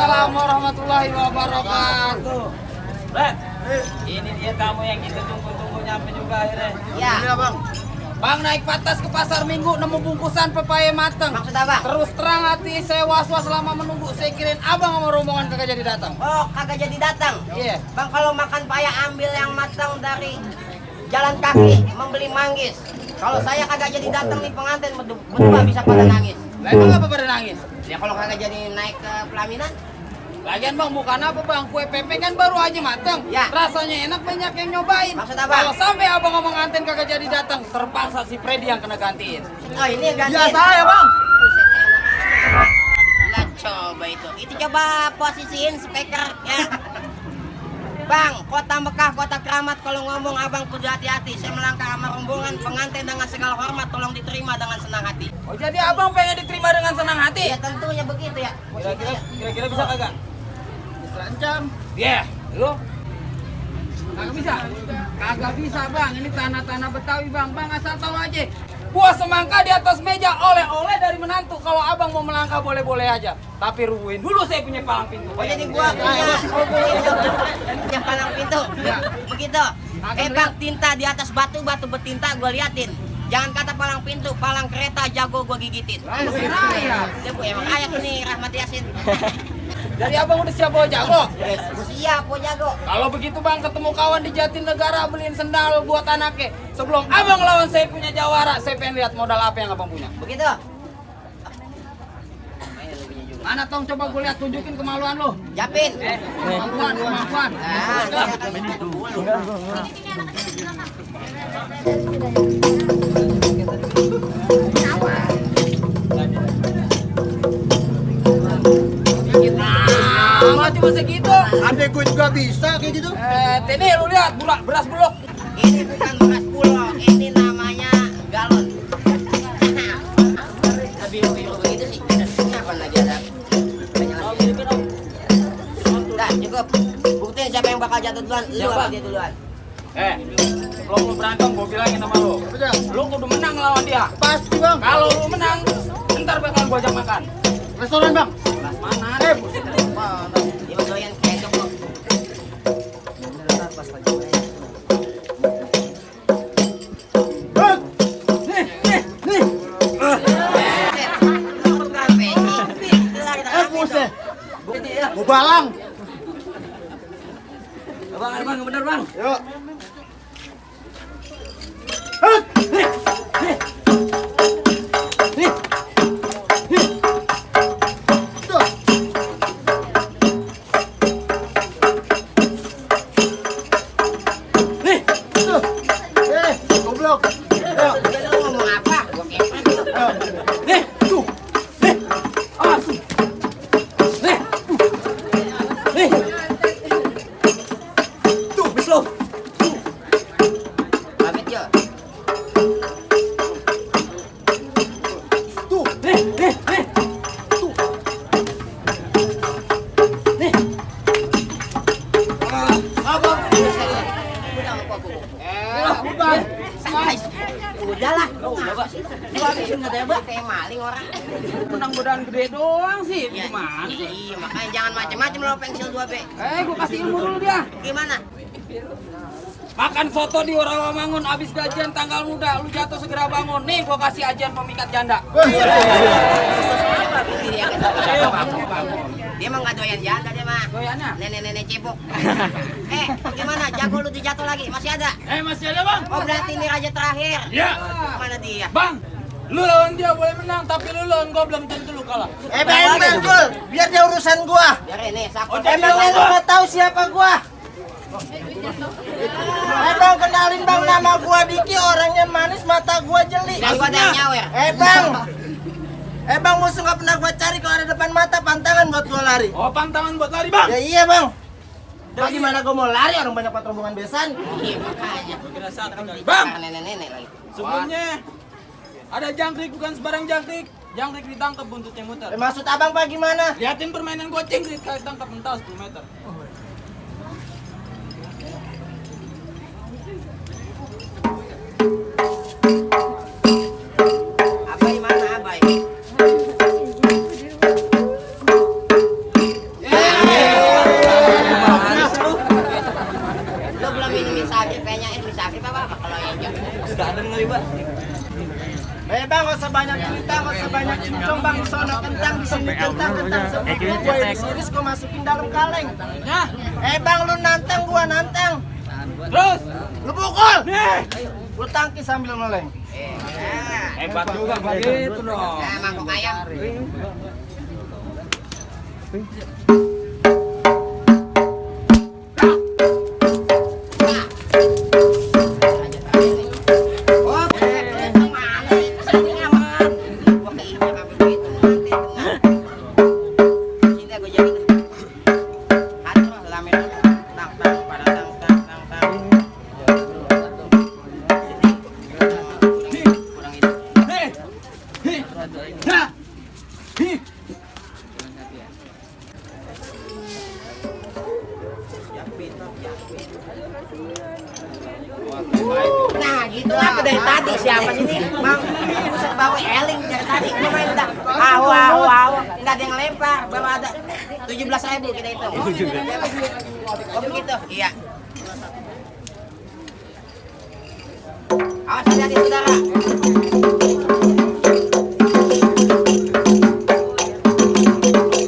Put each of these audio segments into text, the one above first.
Waalaikumsalam warahmatullahi wabarakatuh. Bang, ini dia tamu yang kita tunggu-tunggu nyampe juga akhirnya. Ya. Iya bang. Bang naik patas ke pasar minggu nemu bungkusan pepaya mateng. Maksud apa? Terus terang hati saya was-was selama menunggu. Saya kirain abang sama rombongan kagak jadi datang. Oh, kagak jadi datang. Iya. Bang, kalau makan paya ambil yang matang dari jalan kaki, membeli manggis. Kalau saya kagak jadi datang nih pengantin berdua bisa pada nangis. Lah emang apa pada nangis? Ya kalau kagak jadi naik ke pelaminan, Lagian bang bukan apa bang, kue pepe kan baru aja mateng. Ya. Rasanya enak, banyak yang nyobain. Maksud apa? Kalau sampai abang sama pengantin kagak jadi datang, terpaksa si Freddy yang kena gantiin. oh ini yang ganti. Ya saya bang. Buset, enak. Lah coba itu coba posisiin speaker ya. Bang, kota Mekah, kota keramat, kalau ngomong abang kudu hati-hati. Saya melangkah sama rombongan pengantin dengan segala hormat, tolong diterima dengan senang hati. Oh jadi abang pengen diterima dengan senang hati? Ya tentunya begitu ya. Kira-kira bisa kagak? Terancam. Iya, lu? Kagak bisa? Kagak bisa bang, ini tanah-tanah Betawi bang. Bang asal tahu aja, buah semangka di atas meja oleh-oleh dari menantu. Kalau abang mau melangkah boleh-boleh aja. Tapi rubuhin dulu saya punya palang pintu. Oh jadi gua punya palang pintu. Ya. Begitu. Bang, tinta di atas batu bertinta gua liatin. Jangan kata palang pintu, palang kereta jago gua gigitin. Raya. Dia bu emang ayak nih Rahmat Yasin. Jadi abang udah siap bawa jago? Gua siap, gua jago. Kalau begitu bang, ketemu kawan di Jatinegara beliin sendal buat anaknya. Sebelum abang lawan saya punya jawara, saya pengen lihat modal apa yang abang punya. Begitu. Mana Tong, coba gue lihat, tunjukin kemaluan lo. Japin. Kemampuan. Nah, cuma segitu. Adek gue juga bisa kayak gitu. Ini lu lihat, beras bulog. Ini bukan beras bulog, ini namanya galon. Lebih begitu sih. Kenapa lagi ada? Udah cukup. Buktiin siapa yang bakal jatuh duluan. Lu apa dia duluan? Sebelum lu berantem, gua bilangin sama lu. Lu kudu menang lawan dia. Pasti bang. Kalau lu menang, ntar bakal gua ajak makan. Restoran bang. Kelas mana? Buset. Mana? Dia mau doyan kecok lu. Buset. Gue balang. Bang, bener bang. Yuk. Goblok. Yuk. Lu ngomong apa? Gua kepret lu. Pamit yo. Tuh. Abang. Udah mau gua. Udah. Santai. Udahlah. Lu ngapa sih? Kayak maling orang. Menang godaan gede doang sih. Ya, Gimana? iya, makanya jangan macem-macem lo pensil 2B. Gue kasih ilmu dulu dia. Gimana? Makan soto di Rawamangun, abis gajian tanggal muda, lu jatuh segera bangun. Nih gua kasih ajian pemikat janda. Dia mah nggak doyan janda dia mah. Doyannya? Nenek-nenek cebok. Gimana? Jago lu dijatuh lagi? Masih ada? Masih ada bang? Oh berarti ini raja terakhir. Ya. Mana dia? Bang, lu lawan dia boleh menang, tapi lu lawan gua belum tentu lu kalah. Bang, Gul. Biar dia urusan gua. Biar ini sapu. Emangnya lu nggak tahu siapa gua? Bang, kenalin bang, nama gua Diki, orangnya manis, mata gua jeli. Dan gua ada nyawer. Bang, musuh nggak pernah gua cari, kalau ada depan mata pantangan buat gua lari. Oh, pantangan buat lari bang? Ya iya bang. Gimana gua mau lari, orang banyak rombongan besan. Iya makanya. Bang! Nenek-nenek lagi. Sebelumnya ada jangkrik, bukan sebarang jangkrik. Jangkrik ditangkap, buntutnya muter. Maksud abang pak gimana? Liatin permainan gua, jangkrik kali tangkap mental 10 meter. Abai mana Abai? Eh bang, gak usah banyak cerita, gak usah banyak cincong bang. Di sono kentang, di sini kentang sepupu gue iris gue masukin dalam kaleng. Nah, Bang lu nantang, gua nantang. terus. Lu pukul. Lu tangkis sambil meleng. Hebat juga Bang. Gitu dong. Nah, mangkok ayam. Oh, kemana nih? Kesini aman. Gua keinjak sampai begitu nanti tenang. Cinta gua jadi tuh. Aduh, lamen. Tang tang pada tang tang tang tang. Kurang itu. Nah gitu apa dari tadi siapa sih ini? Bang, buset bawa eling dari tadi. Lu main udah aw. Enggak ada yang lempar. Bawa ada 17.000 kita hitung. Oh begitu? Iya. Awas hati-hati saudara.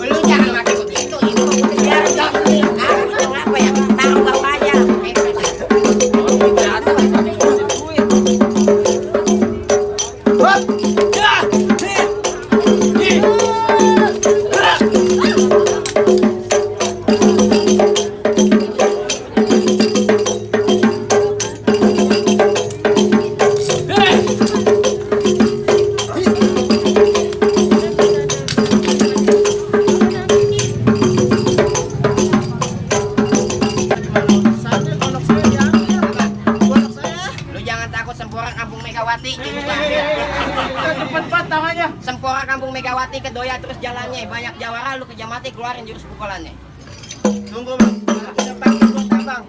Lu jangan pakai begitu. Ini mah udah biar jangan apa ya? Taruh bawah aja. Lu jangan takut Sempora Kampung Megawati. Cepet pat tangannya. Sempora Kampung Megawati ke Doya terus jalannya. Banyak jawara lu ke Jamati keluarin jurus pukulannya. Tunggu bang. Udah panggil buat abang.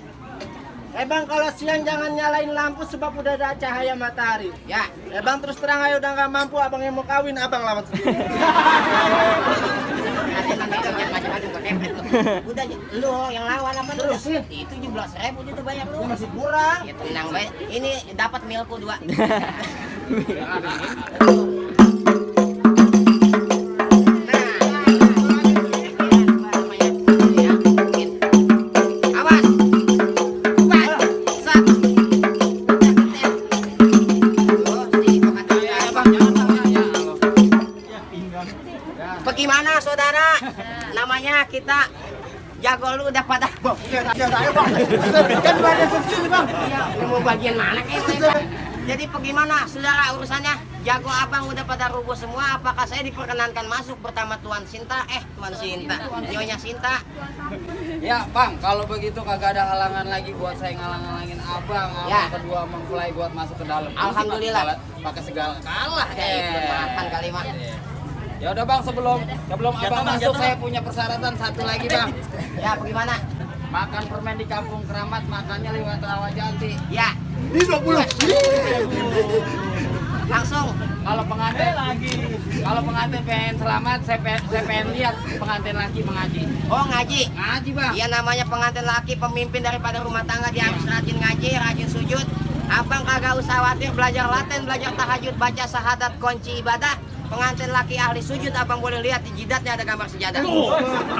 Bang kalau siang jangan nyalain lampu sebab udah ada cahaya matahari. Ya. Bang terus terang aja udah nggak mampu abang yang mau kawin abang lawan sendiri. Nanti jangan macam-macam gua kepet lu. Udah lu yang lawan apa lu? Terusin. Itu 17.000 itu banyak lu. Ini masih kurang. Ya tenang baik. Ini dapat milku 2. Bagaimana saudara? Namanya kita jago lu udah pada Kan pada kecil bang. Iya, mau bagian mana kayaknya? Jadi bagaimana saudara urusannya? Jago abang udah pada rubuh semua. Apakah saya diperkenankan masuk pertama Tuan Sinta? Tuan Sinta, Nyonya Sinta. Ya bang, kalau begitu kagak ada halangan lagi buat saya ngalang-ngalangin abang. Ya. Abang kedua mempelai buat masuk ke dalam. Alhamdulillah. Pakai segala kalah Ya itu makan kali mah. Ya udah bang, sebelum abang masuk saya punya persyaratan satu lagi bang. Ya bagaimana? Makan permen di Kampung Keramat, makannya lewat Rawajanti. Ya, Ini 20. langsung. Kalau pengantin pengen selamat, saya pengen lihat pengantin laki mengaji. Oh ngaji. Ngaji bang. Iya namanya pengantin laki pemimpin daripada rumah tangga dia harus rajin ngaji, rajin sujud. Abang kagak usah khawatir belajar laten, belajar tahajud, baca syahadat kunci ibadah. Pengantin laki ahli sujud abang boleh lihat di jidatnya ada gambar sejadah.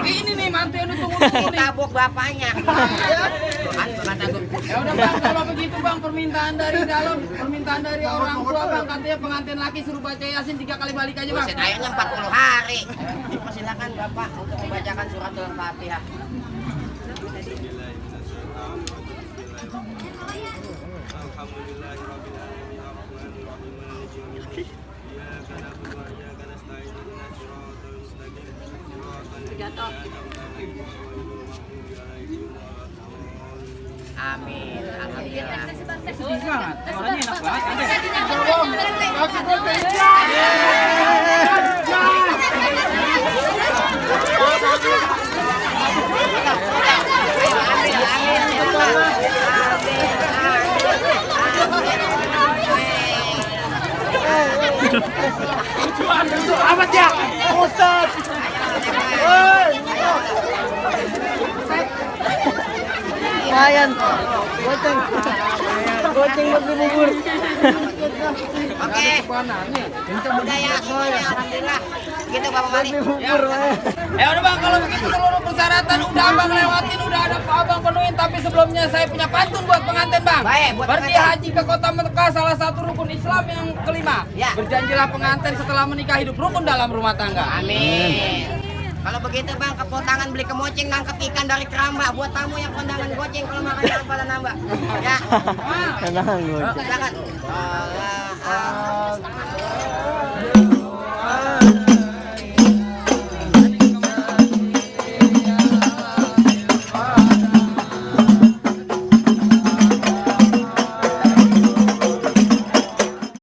Ini nih mantu yang ditunggu-tunggu nih. Tabuk bapaknya. Tuhan, Tuhan takut. Ya udah bang, kalau begitu bang, permintaan dari dalam, permintaan dari orang tua bang, katanya pengantin laki suruh baca Yasin 3 kali balik aja bang. Buset, ayatnya 40 hari. Persilakan Bapak untuk membacakan surat Al-Fatihah. Amin. Alhamdulillah. Sedih banget, suaranya enak banget. Amat ya. Ustaz. Woi. Lumayan. Goceng. Goceng buat bubur. Oke. Panahnya. Udah ya semuanya, alhamdulillah. Gitu Bapak Mali. Ya udah bang, kalau begitu seluruh persyaratan udah abang lewatin, udah ada abang penuhin. Tapi sebelumnya saya punya pantun buat pengantin bang. Baik, buat Pergi pengantin. haji ke kota Mekah, salah satu rukun Islam yang kelima. Ya. Berjanjilah pengantin setelah menikah hidup rukun dalam rumah tangga. Amin. Kalau begitu bang, ke Potangan beli kemoceng, nangkep ikan dari keramba. Buat tamu yang kondangan goceng, kalau makan jangan pada nambah. Ya. Tenang gue. Silakan. Allah.